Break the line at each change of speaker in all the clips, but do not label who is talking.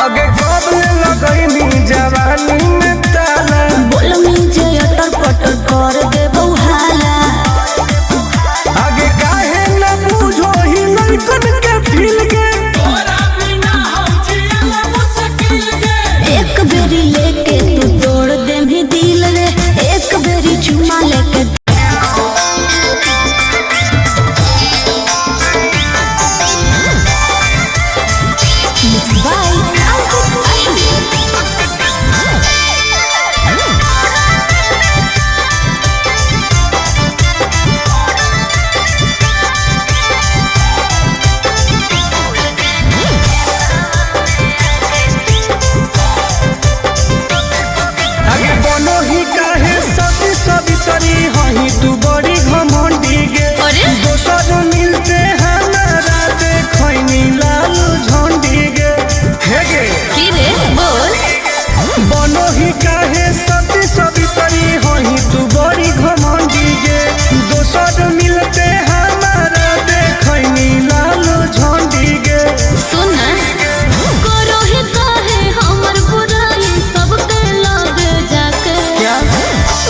आगे कब ले लगैनी जवानी में ताला।
बोलनी जे अटर पटर कर दे हाला।
आगे काहे न बूझो ही लड़कन के फील के।
एक बेरी लेके तू तोड़ दे भी दिल रे, एक बेरी चुमा लेके। Mixed by Ankit Ahmed.
आगे बनो ही काहे सती सवितरी हही तू बड़ी घमंडी गे।
अरे?
दोसर मिलते हमारा देखैनी लाल झंडी गे। हे गे
की रे बोल।
बनो ही काहे सती सवितरी हही तू बड़ी घमंडी गे। दोसर मिलते हमारा देखैनी लाल झंडी गे।
सुन करो ही काहे हमर बुराई सबके लग जाके।
क्या?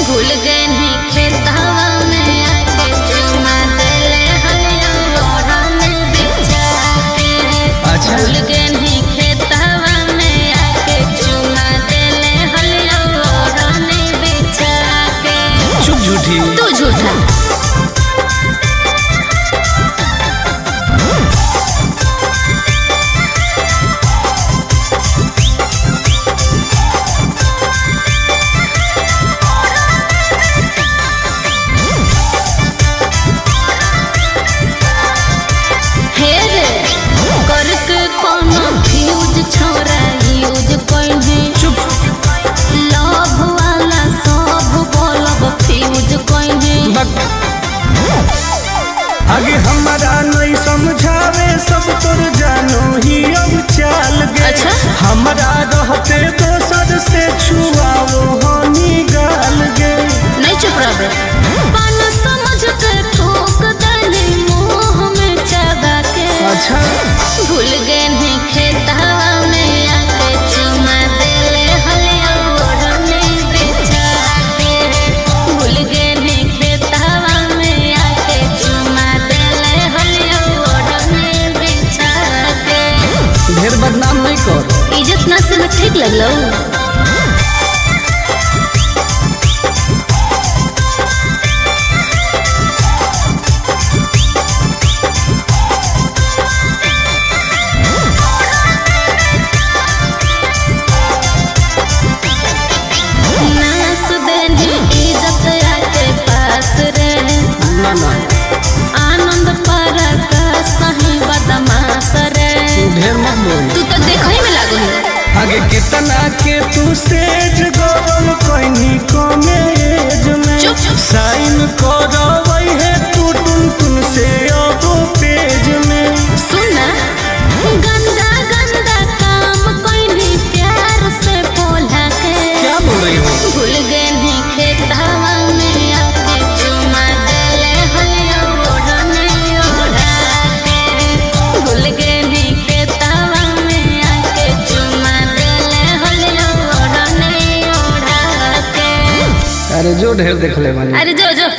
भूल गए नहीं खेतावा में आके चुमा देले हलिया ओढ़ा में बिछा के।
अच्छा।
भूल गए नहीं खेतावा में आके चुमा देले हलिया ओढ़ा में बिछा के।
चुप झूठी।
तू झूठा। हे रे करके कोनो फ्यूज छोरा यूज कइहे।
चुप।
लव वाला सब बोलब फ्यूज कइहे।
बक। आगे हमारा नहीं समझावे सब तोर जानो ही अब चाल गे।
अच्छा?
हमारा रहते दोसर से छुआओ हनी गाल गे।
नहीं चुप रह पान समझ के ठोक दली मुंह में चबा के।
अच्छा।
भूल गए नहीं खेतावा में आके चुमा देले हलिया ओढ़ने बिछा के। भूल गए नहीं खेतावा में आके चुमा देले हलिया ओढ़ने बिछा के।
ढेर बदनाम नहीं कर।
इज्जत ना से में ठीक लगलो। नास देनी इज्जत आके पास रे।
ना ना।
आनंद पारा का सही बदमाश रे।
ढेर मत बोल।
तू तो देखो ही में लागो है।
आगे कितना के तू सेज गोल कोइनी कॉलेज में।
चुप।
साइन करवई है तू टुन टुन से अब पेज में।
सुन ना गंदा गंदा काम कोई नहीं प्यार से बोला के।
क्या बोल रही हो?
भूल गए नहीं खेतावा में आके चुमा देले हलिया ओढ़ने ओढ़ा के। भूल गए नहीं खेतावा में आके चुमा देले हलिया ओढ़ने ओढ़ा के।
अरे जो ढेर देख ले बानी।
अरे जो जो।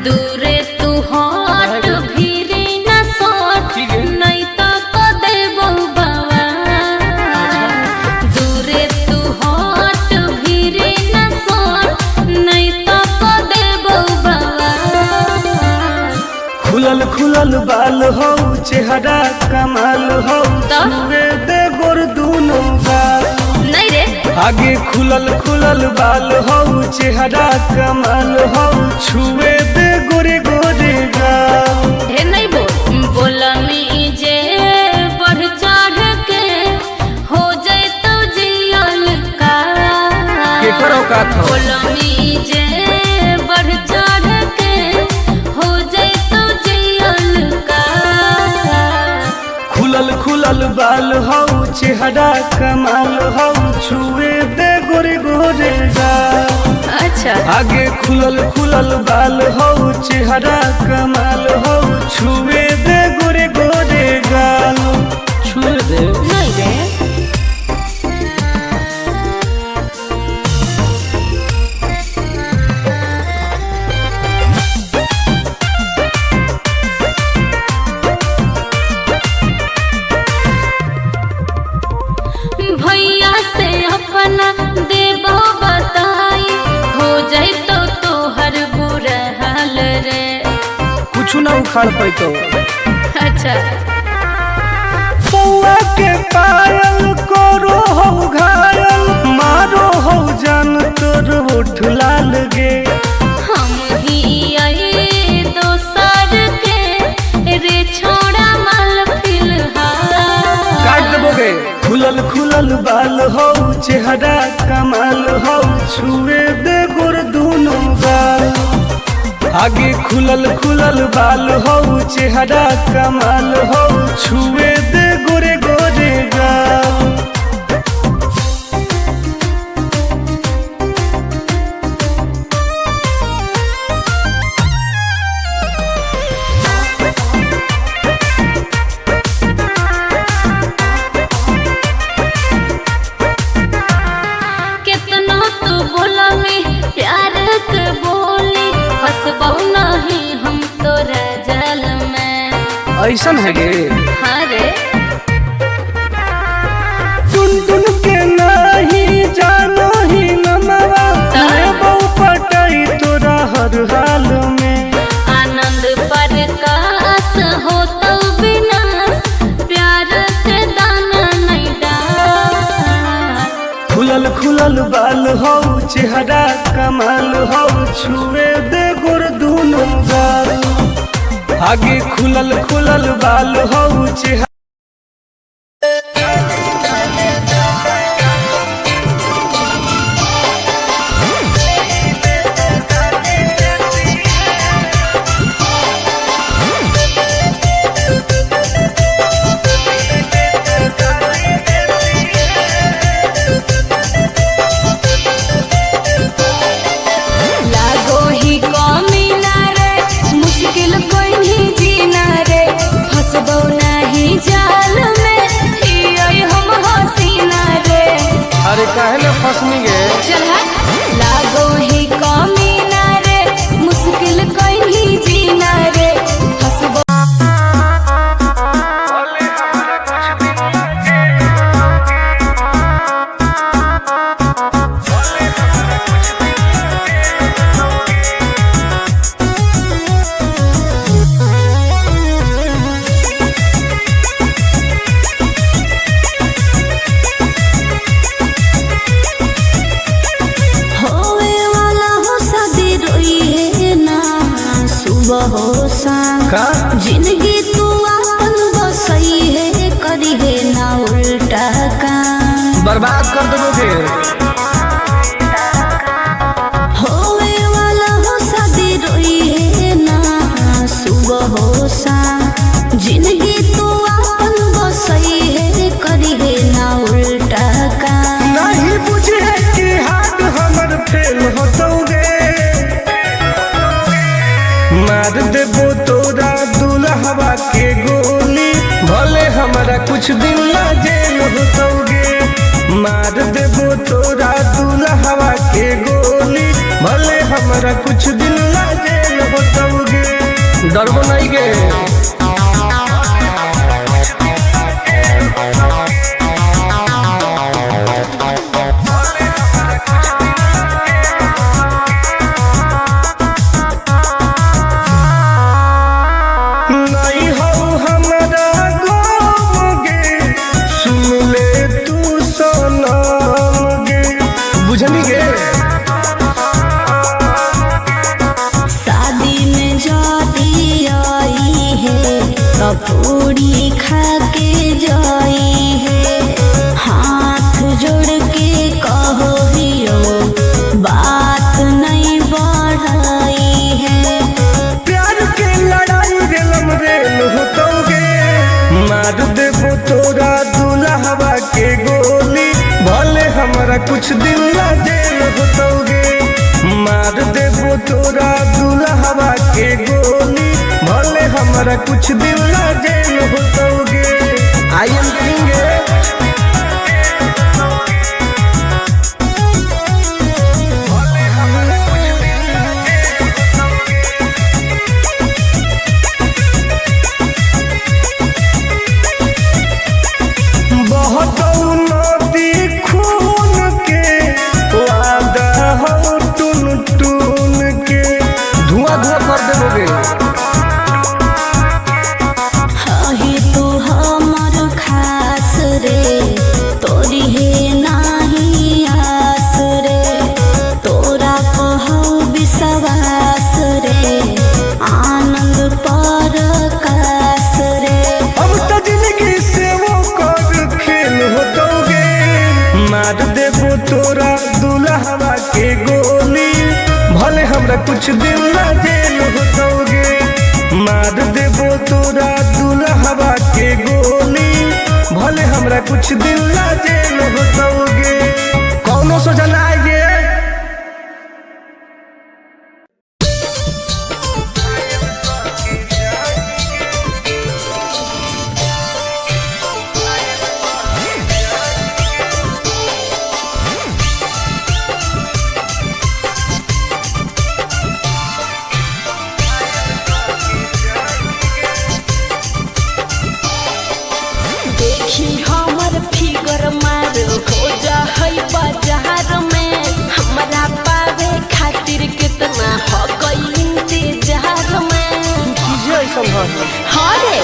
दूरे तू हट भीरी न सट, नहीं तो को देबो बाबा। दूरे तू हट भीरी न सट, नहीं तो को देबो बाबा।
खुलल खुलल बाल हो चेहरा कमाल हो
तो?
छुए दे गोर दूनो गाल।
नहीं रे।
आगे खुलल खुलल बाल हो चेहरा कमाल हो छुए दे गोरे गोरे गाल।
ढेर नहीं बोल बोलनी जे बढ़ चढ़ के हो जाए तो जियल का।
के केकर औकात हो?
बोलमी जे बढ़ चढ़ के हो जैतो जियल का।
खुलल खुलल बाल हौ, चेहरा कमाल हौ, छुए दे गोरे गोरे गा।
अच्छा।
आगे खुलल खुलल बाल हौ, चेहरा कमाल हौ, छुए दे गोरे गोरे गाल, छुए दे।
नहीं रे। भैया से अपना देबो बताई, हो जैतो तोहर बुरा हाल रे।
कुछ ना उखाड़ पैतो।
अच्छा।
पौआ के पायल करो हौ घायल, मारो हौ जान तोर ओठ लाल गे।
हम ही आई दोसर के रे छोड़ा माल फिलहाल।
काट देबोगे। खुलल खुलल बाल हौ, चेहरा कमाल हौ, छुए दे गोर दुनो गाल। आगे खुलल खुलल बाल हौ, चेहरा कमाल हौ, छुए दे गोरे गोरे गाल।
केतना तू बोला में प्यार के बोली, फसबौ नहीं हम तोरा जाल में।
ऐसन है गे?
हाँ रे।
टुन टुन के नाही जानो ही नमवा, लेबौ पटाई तोरा हर हाल में।
आनंद प्रकाश हो तो विनाश, प्यार के दाना नहीं डाल।
खुलल खुलल बाल हौ, चेहरा कमाल हौ, छुए दे गोर दुनो गाल। आगे खुलल खुलल बाल हौ, चेहरा
लागो ही कमी ना रे, मुश्किल कोई नहीं जीना रे, फसबो नहीं जाल में हियै हम हसीना रे।
अरे काहे ना फसनी गे?
चल हट। लागो ही कमी ना रे, मुश्किल कोई नहीं जीना रे, फसबो
होवे वाला हो शादी रोई है ना सुबह हो शाम।
का?
जिंदगी तू अपन बसई है, करी है ना उल्टा काम।
बर्बाद कर देबोगे।
होवे वाला हो शादी रोई है ना सुबह हो शाम। जिंदगी तू अपन बसई है, करी है ना उल्टा काम।
नहीं बुझे कि हाथ हमर फेल होतौगे, मार देबो तोरा दुल्हवा के गोली, भले हमरा कुछ दिन ला जेल होतौगे। मार देबो तोरा दुल्हवा के गोली, भले हमरा कुछ दिन ला जेल होतौगे। डरबो नहीं गे। नहीं हो हमरा गम गे, सुन ले तू सनम गे, बुझनी गे?
शादी में जाती आई है कपूरी खा के जाई है, हाथ जोड़ के कहो हियो
हमरा कुछ दिन ला जेल होतौगे। मार देबो तोरा दुल्हवा के गोली, भले हमरा कुछ दिन ला जेल होतौगे। I am king. बहुत नदी खून के वादा हो टून टून के, धुआं धुआं कर देबोगे।
हे तू हमर खास रे, तोरी हे नाही आस रे, तोरा कहौ विश्वास रे, आनंद पर कास रे।
अब तो जिंदगी से वो कर खेल होतोगे। मार देबो तोरा दुल्हवा के गोली, भले हमरा कुछ दिन ला जेल होतोगे। मार देबो तोरा दुल्हवा के गोली, भले हमरा कुछ दिन ला जेल होतोगे। कौनो सोचा ना आएगे।
देखी हमर फिगर मार हो जा है बाजार में, हमरा पावे खातिर कितना हो गई इंतजार में।
चीजें ऐसा
हाँ रे,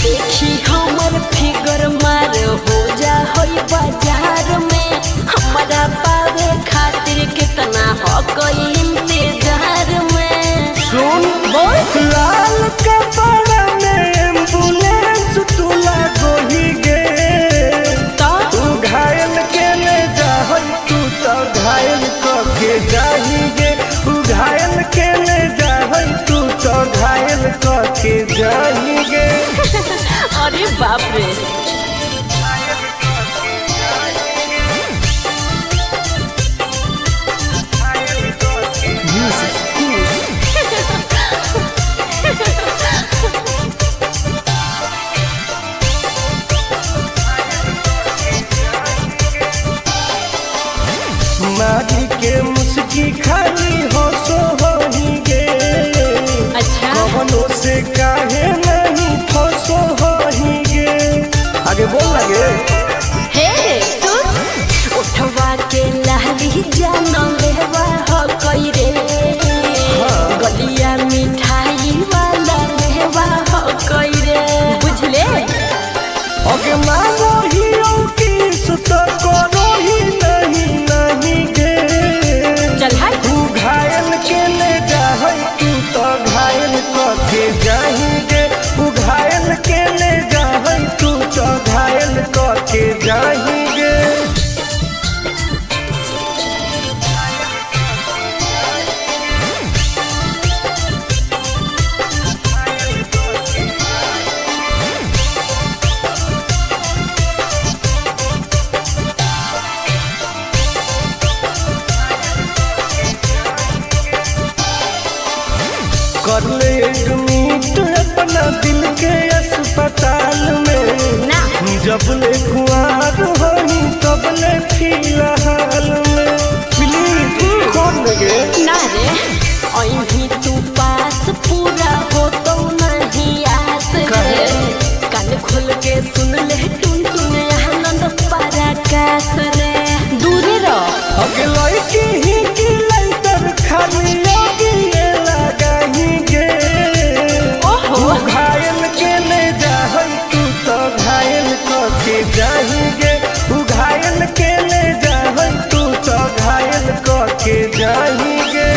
देखी हमर फिगर मार हो जा है बाजार में, हमरा पावे खातिर कितना हो गई इंतजार में।
सुन बोल, लाल कपड़ा में एम्बुलेंस तू लागोही गे,
तो
तू घायल के ले जाहई तू तो घायल क के जाही गे, तू घायल के ले जाहई तू तो घायल क के जाही गे।
अरे बाप रे।
मारी के मुस्की खाली हो सो होही गे,
अच्छा
कवनो से काहे नहीं फसो होही गे। आगे बोल लगे।
हे सुन, उठवा के लाली जान लेवा हो कई रे, गलिया मिठाई वाला लेवा हो कई रे, बुझले।
अगे मानो ही की सुत करो ही नहीं नहीं गे,
चल हट।
तू घायल के ले जाहई तू तो घायल क के जाही गे, तू घायल के ले जाहई तू तो घायल क के जाही गे। कर ले एडमिट अपना दिल के अस्पताल में,
ना
जब ले कुआर होही तब ले फिलहाल में। प्लीज खोल लगे
ना रे, अहीं तू पास पूरा हो तो नहीं आस रे, कान खोल के सुन ले टुन टुन आनंद पराकाश रे, दूरे रह।
अगे लड़की ही की लाइटर खाली लगी लगाही गे,
ओहो
तू घायल के ले जाहई तू तो घायल क के जाही गे, तू घायल के ले जाहई तू तो घायल क के जाही गे।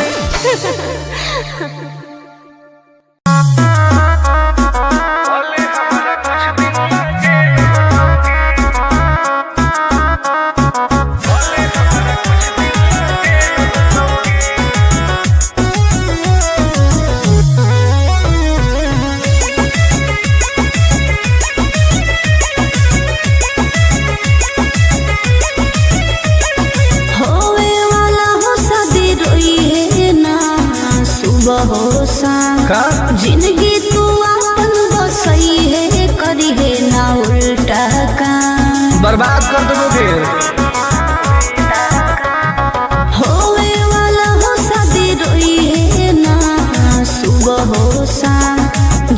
बर्बाद कर देबोगे।
होवे वाला हो शादी रोई है ना सुबह हो शाम,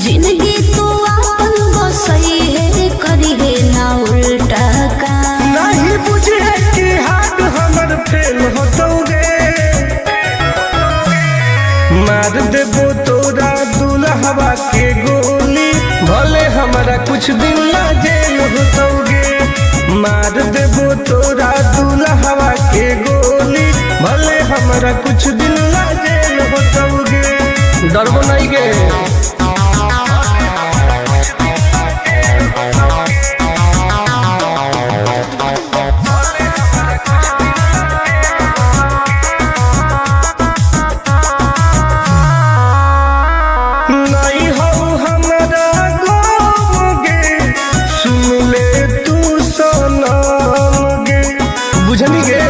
जिंदगी तू आपन बसई है करी है ना उल्टा काम।
नहीं बुझे कि हाथ हमर फेल होतौगे, मार देबो तोरा दुल्हवा के गोली, भले हमरा कुछ दिन ला जेल होतौगे। मार देबो तोरा दुल्हवा के गोली, भले हमरा कुछ दिन ला जेल होतौगे। डरबो नहीं गे। नहीं हो हमरा गाँव गे, सुन ले तू सनम गे, बुझनी गे।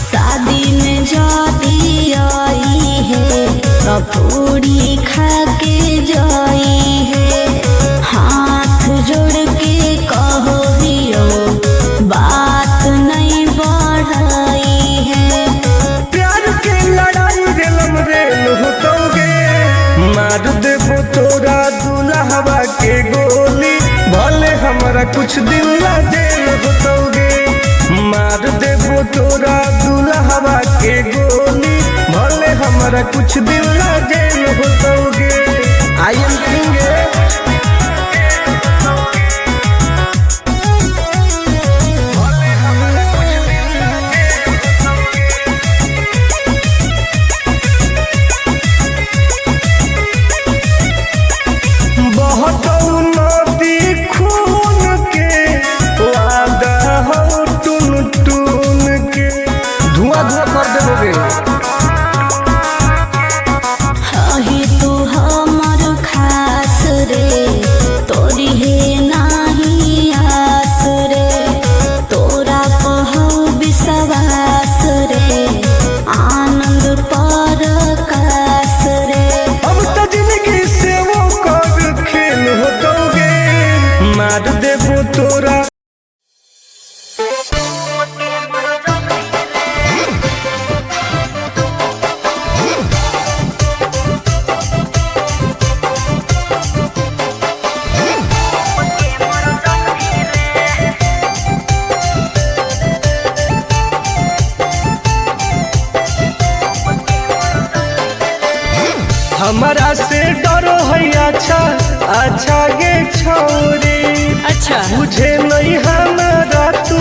शादी में जाती आई है तो पूरी खा के जाई है, हाथ जोड़ के कहो हियो बात नहीं बढ़ाई है।
प्यार के लड़ाई रेलम रेल होतौगे, मार देबो तोरा दुल्हवा के गोली, भले हमरा कुछ दिन ला जेल होतौगे। मार देबो तोरा दुल्हवा के गोली, भले हमरा कुछ दिन ला जेल होतौगे। I am king. बहतौ नदी खून के, वादा हौ टुन टुन के, धुआं धुआं कर देबोगे।
अही तू हमर खास रे, तोरी हे नाही आस रे, तोरा कहौ विश्वास रे, आनंद पर कास रे।
अब तो जिंदगी से वो कर खेल होतौगे, मार देबो तोरा। हमारा से डरो है अच्छा अच्छा गे छौरी,
अच्छा
बुझे नहीं हमारा तू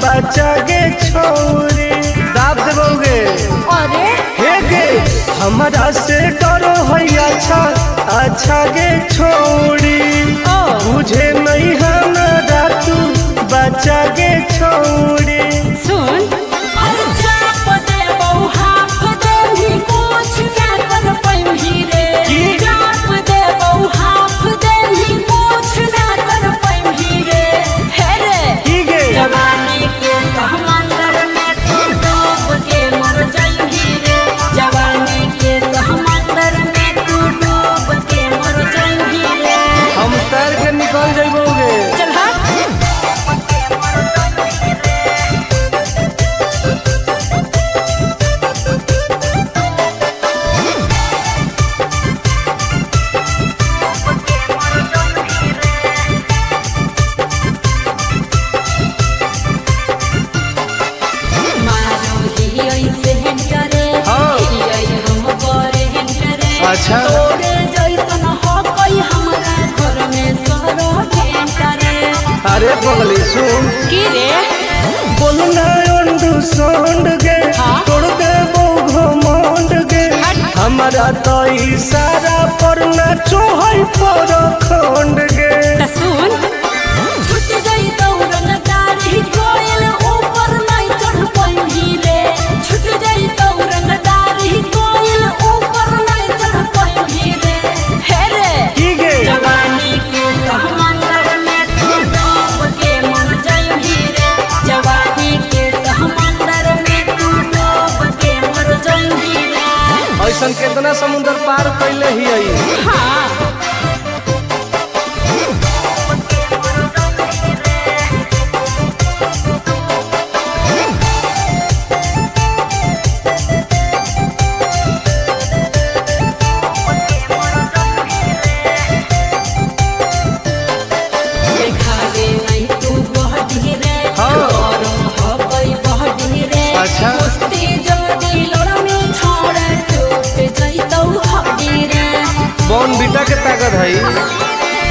बच्चा गे छौरी, दाब देबोगे।
अरे
हे गे हमारा से डरो है अच्छा अच्छा गे छौरी,
ओ।
बुझे नहीं हमारा तू बच्चा गे छौरी।
सुन
की? की गे?
जवानी के समंदर में तू डूब के मर जाइबी रे, जवानी के समंदर में तू डूब के मर जाइबी रे।
हम तैर के निकल जाइबोगे।
चल हट। मारो ही ऐसे करे,
हाँ।
ही हम करे करे।
अच्छा।
तोरे जैसन हो कोई हमरा घर में सरो करे।
अरे पगली सुन,
की रे?
बोलना अंडू सोंड गे,
हाँ?
तोड़ देबो घमंड गे, हमारा तो इशारा पर ना चोहई पर खंड गे।
त सुन, छूट गई दौड़न दाढ़ी कोयल ऊपर नहीं चढ़ पाइबी रे, छूट गई दौड़न दाढ़ी कोयल ऊपर नहीं चढ़ पाइबी रे। हे रे
की गे?
जवानी के समंदर में तू डूब के मर जाइबी रे, जवानी के समंदर में तू डूब के मर जाइबी रे।
ऐसन केतना समुंदर पार कैले ही आई।
हाँ।
बबीता के ताकत है।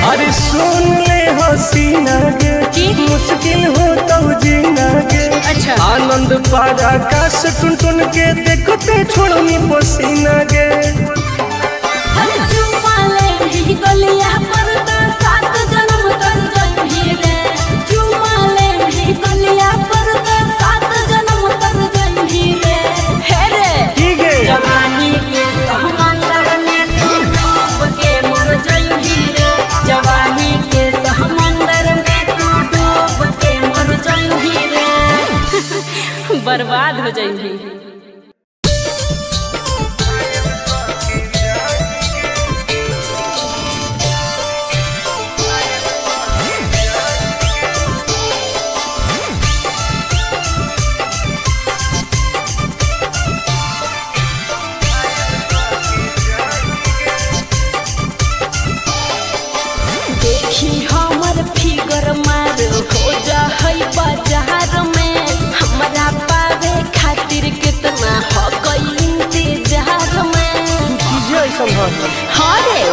अरे सुन ले हसीना गे, मुश्किल हो तो जीना गे।
अच्छा।
आनंद पार आकाश टुन टुन के देखते छोड़नी पसीना गे।
अरे चुम्मा ले ही गलिया पर तो सात जन्म तर जइही रे। चुम्मा ले ही गलिया पर तो सात जन्म तर जइही रे। हे रे
की गे?
जवानी के समंदर में तू डूब के मर जइही रे। जवानी के समंदर में तू डूब के मर जइही रे। बर्बाद हो जइही। देखी हमर फिगर मार हो जा है बाजार में। हमरा पावे खातिर कितना हो गई इंतजार में।
चीजें ऐसा है।
हाँ रे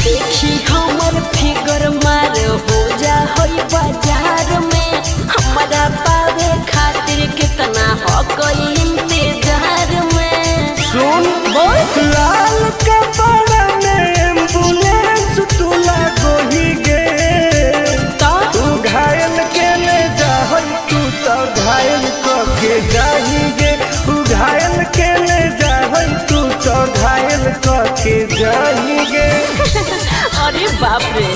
देखी हमर फिगर मार हो जा है बाजार में। हमरा पावे खातिर कितना हो गई इंतजार में।
सुन
बोल।
लाल कपड़ा में एम्बुलेंस तू लागोही गे।
तो
तू घायल के ले जाहई तू तो घायल क के जाही गे। तू घायल के ले जाहई तू तो घायल क के जाही गे।
अरे बाप रे।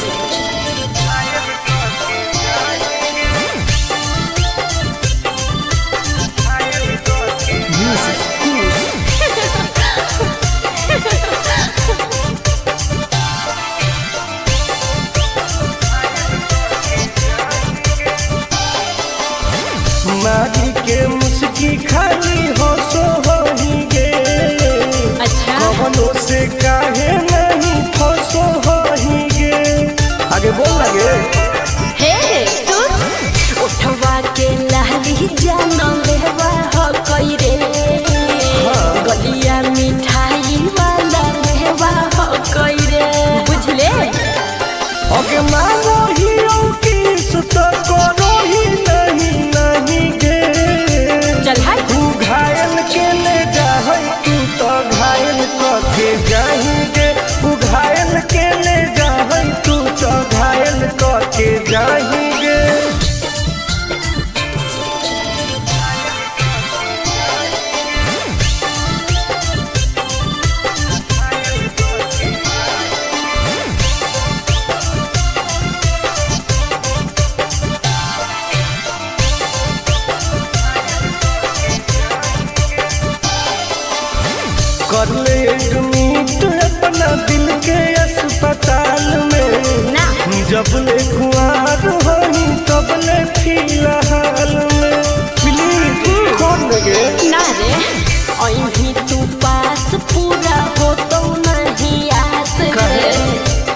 मारी के मुस्की खाली हो सो होही गे।
अच्छा।
कवनो से काहे नहीं फसो होही गे। आगे बोल लगे।
हे सुन उठवा के लाली जानो लेवा हो कई रे। गलिया मिठाई वाला लेवा हो कई रे। बुझले
ओके मानो हीरो की सुत करो ही नहीं नहीं गे।
चल हट।
तू घायल के ले जाहई तू तो घायल क के जाही गे। तू घायल के ले जाहई तू तो घायल क के जाही गे। कर ले एडमिट अपना दिल के अस्पताल में।
ना।
जब ले कुआर होही तब ले फिलहाल में। प्लीज कौन लगे।
ना रे अहीं तू पास पूरा हो तो नहीं आस रे।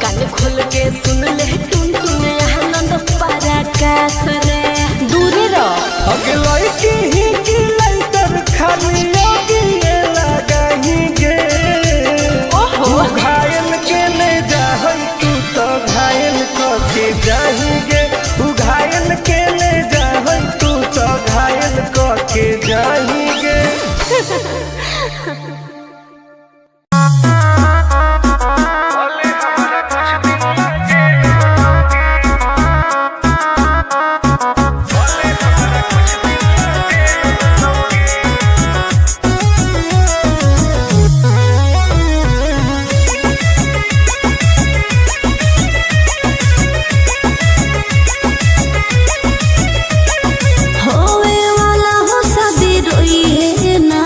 कान खोल के सुन ले टुन टुन आनंद पराकाश रे। दूर रह।
अगे लड़की ही की लाइटर खाली लगी लगाही गे।
ओहो।
तू घायल के ले जाहई तू तो घायल क के जाही गे। तू घायल के ले जाहई तू तो घायल क के जाही गे।
होवे वाला हो शादी रोई है ना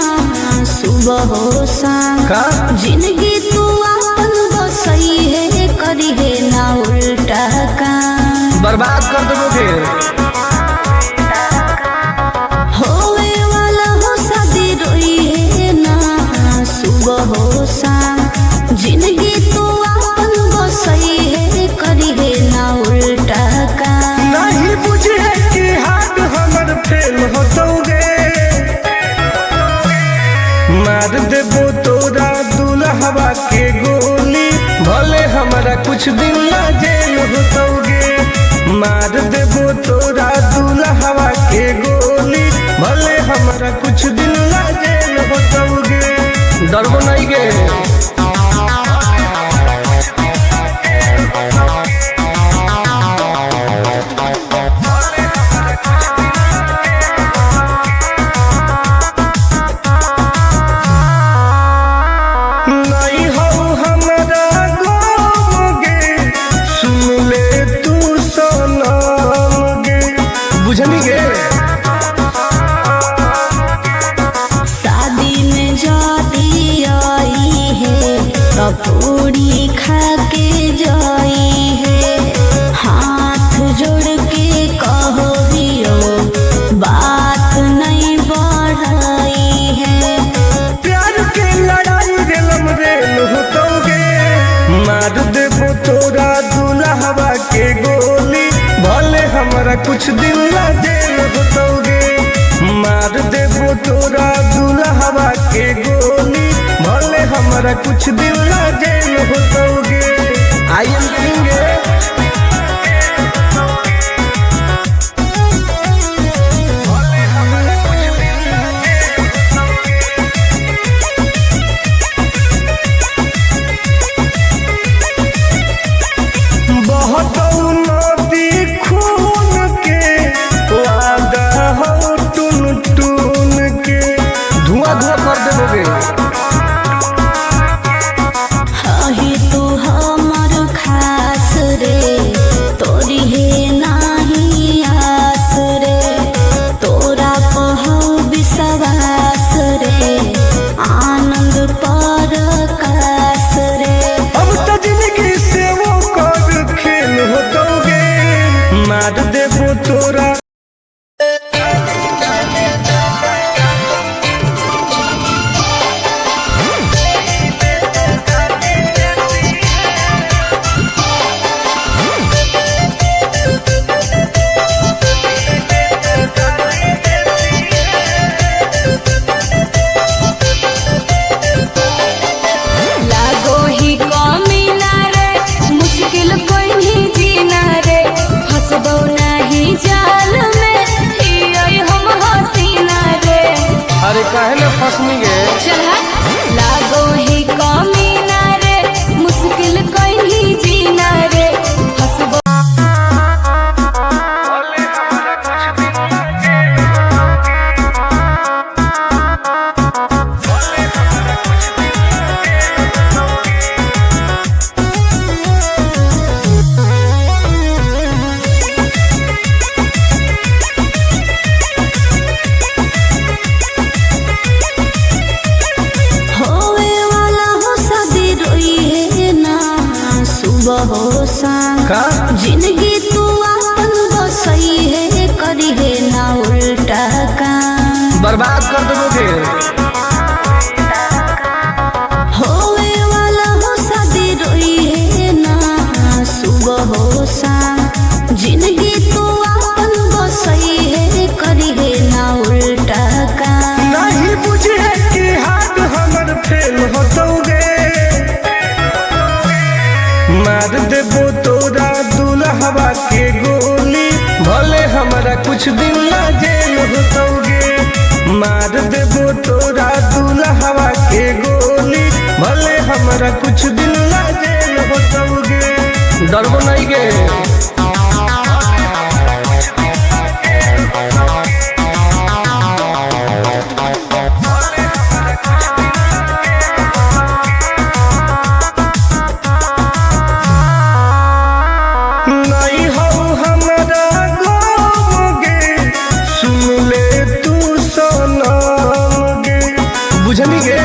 सुबह हो शाम।
का?
जिंदगी तू अपन बसई है करी है ना उल्टा काम।
बर्बाद कर देबो फिर।
होवे वाला हो शादी रोई है ना सुबह हो शाम। जिंदगी तू अपन बसई है करी है ना उल्टा काम।
नहीं बुझे कि हाथ हमर फेल होतौगे। मार देबो तोरा दुल्हवा के गोली भले कुछ दिन ला जेल होतौगे। मार देबो तोरा दुल्हवा के गोली, भले हमरा कुछ दिन ला जेल होतौगे। डरबो नहीं गे। नहीं हो हमरा गम गे, सुन ले तू सनम गे। बुझनी गे?
शादी में जाती आई है तो पूरी खा के जाई है, हाथ जोड़ के कहो भी बात नहीं बढ़ाई है।
प्यार के लड़ाई रेलम रेल होतौगे। मार देबो तोरा दुल्हवा के गोली, भले हमरा कुछ दिन ला जेल होतौगे। मार देबो तोरा दुल्हवा के गोली, भले हमरा कुछ दिन ला जेल होतौगे। I am king. बहुत नदी खून के वादा हो टून टून के, धुआं धुआं कर देबोगे।
अही तू हमर खास रे, तोरी हे नाही आस रे, तोरा पहौ विश्वास रे, आनंद पर कास रे।
अब तो जिंदगी से वो कर खेल होतौगे। मार देबो तोरा।
लागो ही कमी ना रे, मुश्किल कोई नहीं जीना रे, फसबो नहीं जाल में हियै हम हसीना रे।
अरे काहे ना फसनी गे?
चल हट। लागो ही कमी ना रे, मुश्किल कोई नहीं जीना रे, फसबो
होवे वाला हो शादी रोई है ना सुबह हो शाम,
का?
जिंदगी तू अपन बसई है करी है ना उल्टा काम।
बर्बाद कर देबोगे।
होवे वाला हो शादी रोई है ना सुबह हो शाम, जिंदगी तू अपन बसई है करी है ना उल्टा काम।
नहीं बुझे कि हाथ हमर फेल होतौगे। मार देबो तोरा दुल्हवा के गोली, भले हमरा कुछ दिन ला जेल होतौगे। मार देबो तोरा दुल्हवा के गोली, भले हमरा कुछ दिन ला जेल होतौगे। डरबो नहीं गे। नहीं हो हमरा गम गे, सुन ले तू सनम गे। बुझनी गे?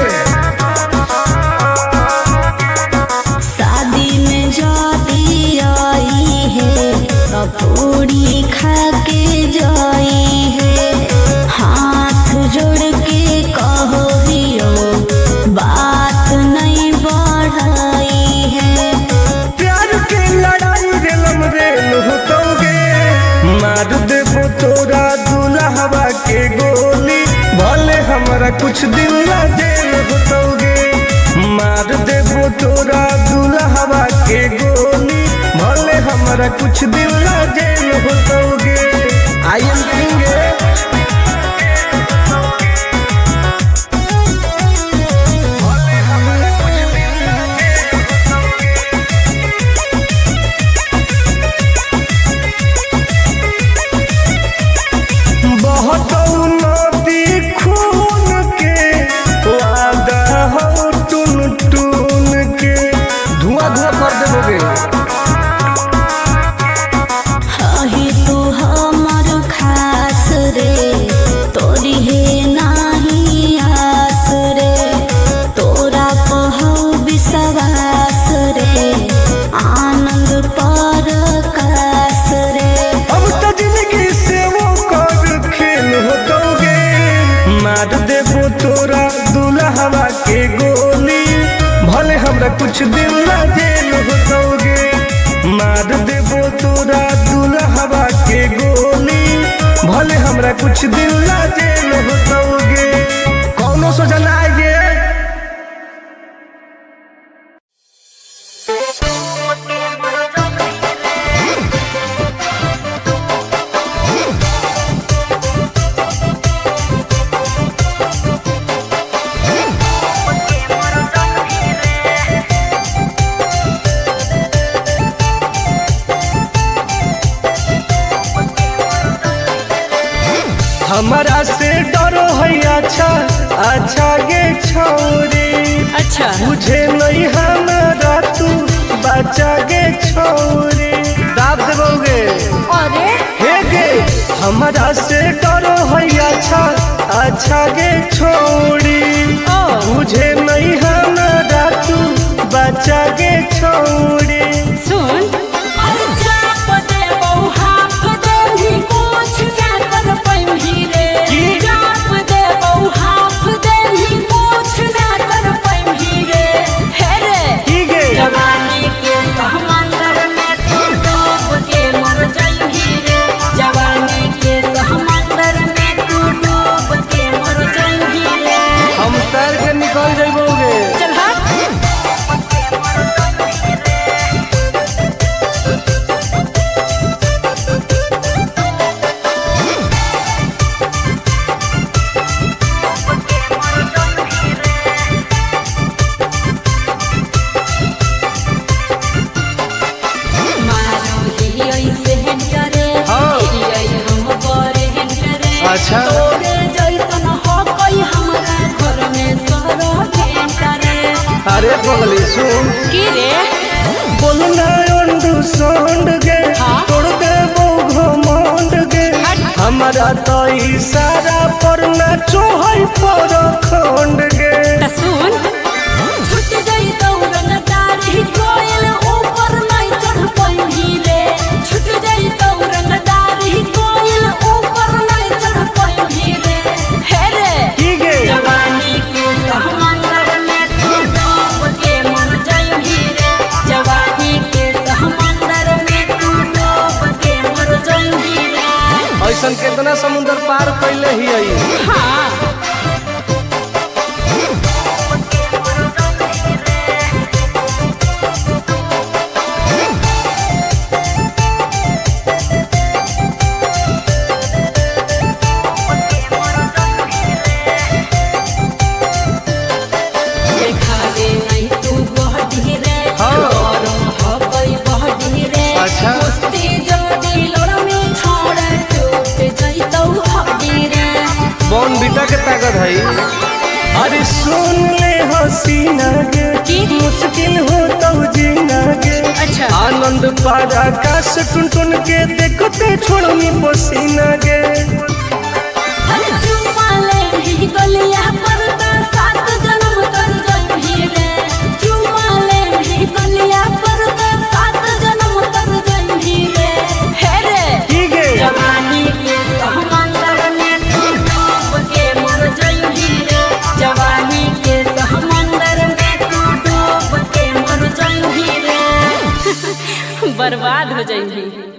शादी में जाती आई है तो पूरी खा के जाई है, हाथ जोड़ के कहो भी बात नहीं बढ़ाई है।
प्यार के लड़ाई रेलम रेल होतौगे। मार देबो तोरा दुल्हवा के गोली, भले हमरा कुछ दिन ला जेल होतौगे। मार देबो तोरा दुल्हवा के गोली। हमारा कुछ दिन ला जेल होतोगे। I am king. बहुत नदी खून के वादा हो टून टून के धुआं धुआं कर देबोगे।
अहे तू हमर खास रे, तोरी हे नाही आस रे, तोरा पहौ विश्वास रे, आनंद पर कास रे।
अब तो जिंदगी से वो कर खेल होतोगे। मार देबो तोरा दुल्हवा के गोली, भले हमरा कुछ दिन ला जेल होतोगे। मार देबो तोरा दुल्हवा के गोली, भले हमरा कुछ दिन ला जेल होतोगे। कौनो सोचा ना आएगे। हमारा से डरो है अच्छा अच्छा गे छौरी।
अच्छा
बुझे नहीं हमारा तू बच्चा गे छौरी। दाब देबोगे।
अरे
हे गे हमारा से डरो है अच्छा अच्छा गे छौरी।
ओ
बुझे नहीं हमारा तू बच्चा गे छौरी।
सुन
की? की गे?
जवानी के समंदर में तू डूब के मर जाइबी रे, जवानी के समंदर में तू डूब के मर जाइबी रे।
हम तैर के निकल जाबोगे।
चल हट। मारो ही ऐसे करे,
हाँ।
ही हम बरे करे।
अच्छा।
तोरे जैसन हो कोई हमरा घर में सरो करे।
अरे पगली सुन।
की रे?
बोलना अंडू सोंड गे,
हाँ?
तोड़ देबो घमंड गे। हमारा तो इशारा पर नाचो है पर खंड गे।
त सुन, छूट गई दौड़न दाढ़ी कोयल ऊपर नहीं चढ़ पाइबी रे, छूट गई दौड़न दाढ़ी कोयल ऊपर नहीं चढ़ पाइबी रे। हे रे
की गे?
जवानी के समंदर में तू डूब के मर जाइबी रे, जवानी के समंदर में तू डूब के मर जाइबी रे।
ऐसन केतना समुंदर पार कैले ही आई।
हाँ देखावे नहीं तू बहडी रे,
हाँ।
गरम हबई बहडी रे।
अच्छा।
कुश्ती जदी लड़मी छोड़ टूट जइतौ हड्डी रे।
बॉन बीटा के ताकत है। अरे सुन ले हसीना गे,
की?
मुश्किल हो तो जीना गे।
अच्छा।
आनंद पार आकाश टुन टुन के देखते छोड़नी पसीना गे।
हर चुमा ले ही गलिया पर त सात जन्म तर जइबी रे, चुमा ले ही गलिया पर त सात जन्म तर जइबी रे। हे रे
की गे?
जवानी के समंदर में तू डूब के मर जाइबी रे, जवानी के समंदर में तू डूब के मर जाइबी रे, बर्बाद हो जाइबी।